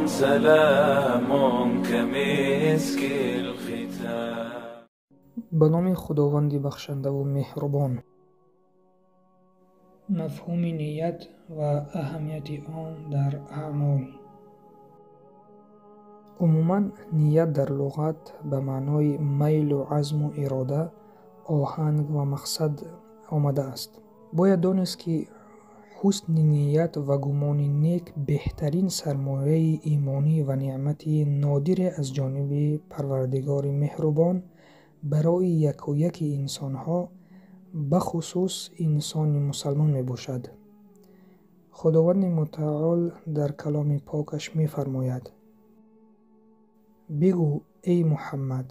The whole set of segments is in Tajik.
سلام كمسك الختام. Ба номи Худованди бахшандаву меҳрубон. Мафҳуми ният ва аҳамияти он дар аъмол. Умуман, ният дар луғат ба маънои майлу азму ирода, оҳанг ва мақсад омадааст. Бояд донист, ки ҳусни ният ва гумони нек беҳтарин сармояи имонӣ ва неъмати нодире аз ҷониби Парвардигори меҳрубон барои якояки инсонҳо, бахусус инсони мусалмон мебошад. Худованди мутаол дар каломи покаш мефармояд: бигӯ, эй Муҳаммад,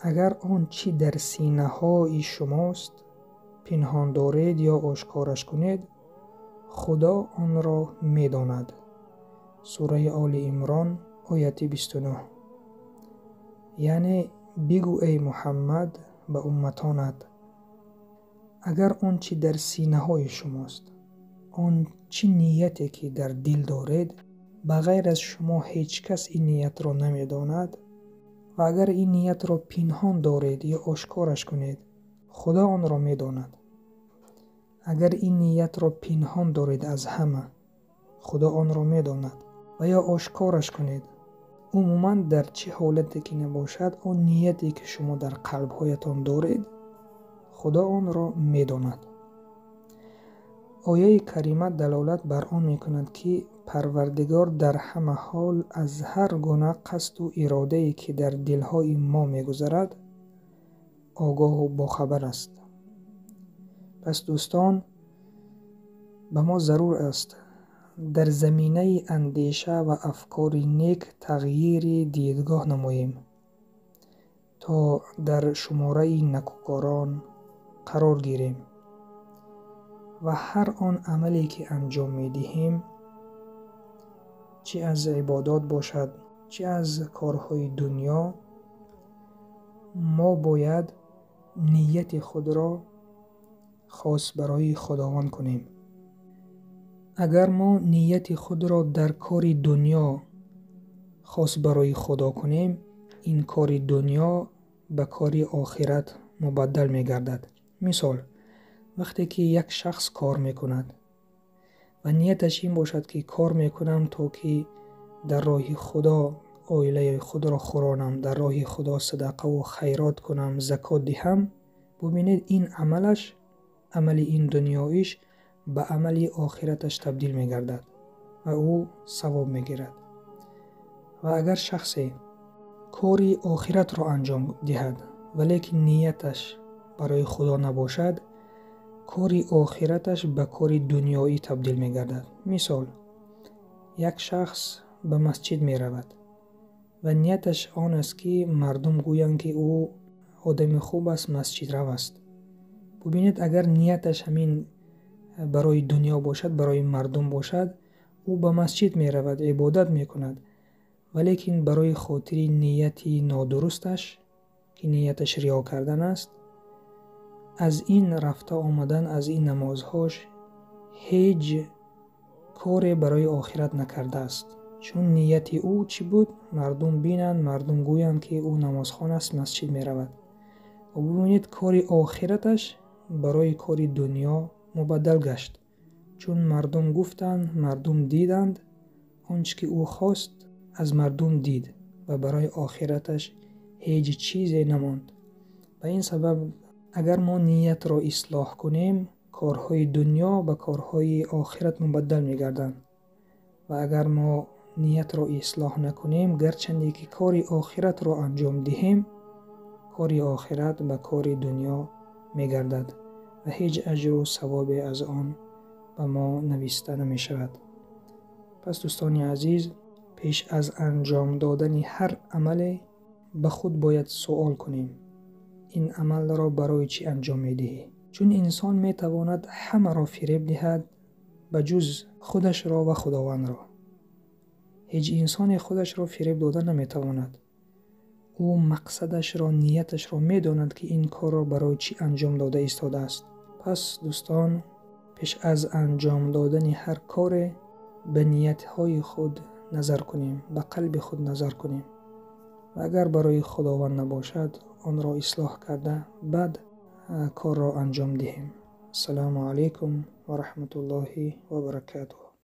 агар он чӣ дар синаҳои шумост пинҳон доред ё ошкораш кунед, Худо онро медонад. Сураи Оли Имрон, ояти 29. Яъне бигӯ, эй Муҳаммад, ба умматонат, агар он чӣ дар синаҳои шумост, он чӣ нияте ки дар дил доред, ба ғайр аз шумо ҳеҷ кас ин ниятро намедонад, ва агар ин ниятро пинҳон доред ё ошкораш кунед, Худо онро медонад. Агар ин ниятро пинҳон доред аз ҳама, Худо онро медонад, ва ё ошкораш кунед. Умуман, дар чӣ ҳолате ки набошад, он нияте ки шумо дар қалбҳоятон доред, Худо онро медонад. Ояи карима далолат бар он мекунад, ки Парвардигор дар ҳама ҳол аз ҳар гуна қасду иродае ки дар дилҳои мо мегузарад, огоҳу бохабар аст. Пас дӯстон, ба мо зарур аст дар заминаи андеша ва афкори нек тағйири дидгоҳ намоем, то дар шумораи накӯкорон қарор гирем ва ҳар он амале ки анҷом медиҳем, чӣ аз ибодот бошад, чӣ аз корҳои дунё, мо бояд нияти худро хос барои Худованд кунем. Агар мо нияти худро дар кори дунё хос барои Худо кунем, ин кори дунё ба кори охират мубаддал мегардад. Мисол, вақте ки як шахс кор мекунад ва нияташ ин бошад, ки кор мекунам, то ки дар роҳи Худо оилаи худро хӯронам, дар роҳи Худо садақаву хайрот кунам, закот диҳам, бубинед, ин амалаш, амали ин дунёиш ба амали охираташ табдил мегардад ва ӯ савоб мегирад. Ва агар шахсе кори охиратро анҷом диҳад, валекин нияташ барои Худо набошад, кори охираташ ба кори дунёӣ табдил мегардад. Мисол, як шахс ба масҷид меравад ва нияташ он аст, ки мардум гӯянд, ки ӯ одами хуб аст, масҷидрав аст. Бубинед, агар нияташ ҳамин барои дунё бошад, барои мардум бошад, ӯ ба масҷид меравад, ибодат мекунад, валекин барои хотири нияти нодурусташ, ки нияташ риё кардан аст, аз ин рафта омадан, аз ин намозҳош ҳеҷ коре барои охират накардааст. Чун нияти ӯ чӣ буд? Мардум бинанд, мардум гӯянд, ки ӯ намозхон аст, масҷид меравад. Ва бубинед, кори охираташ барои кори дунё мубаддал гашт. Чун мардум гуфтанд, мардум диданд, он чӣ ки ӯ хост аз мардум дид ва барои охираташ ҳеҷ чизе намонд. Ба ин сабаб, агар мо ниятро ислоҳ кунем, корҳои дунё ба корҳои охират мубаддал мегарданд. Ва агар мо ниятро ислоҳ накунем, гарчанде ки кори охиратро анҷом диҳем, кори охират ба кори дунё мегардад ва ҳеҷ аҷру савобе аз он ба мо нависта намешавад. Пас дӯстони азиз, пеш аз анҷом додани ҳар амале ба худ бояд суол кунем: ин амалро барои чӣ анҷом медиҳӣ? Чун инсон метавонад ҳамаро фиреб диҳад, ба ҷуз худашро ва Худовандро. Ҳеҷ инсоне худашро фиреб дода наметавонад. Ӯ мақсадашро, нияташро медонад, ки ин корро барои чӣ анҷом дода истодааст. Пас дӯстон, пеш аз анҷом додани ҳар коре ба ниятҳои худ назар кунем, ба қалби худ назар кунем ва агар барои Худованд набошад, онро ислоҳ карда, баъд корро анҷом диҳем. Ассалому алайкум ва раҳматуллоҳи ва баракатуҳ.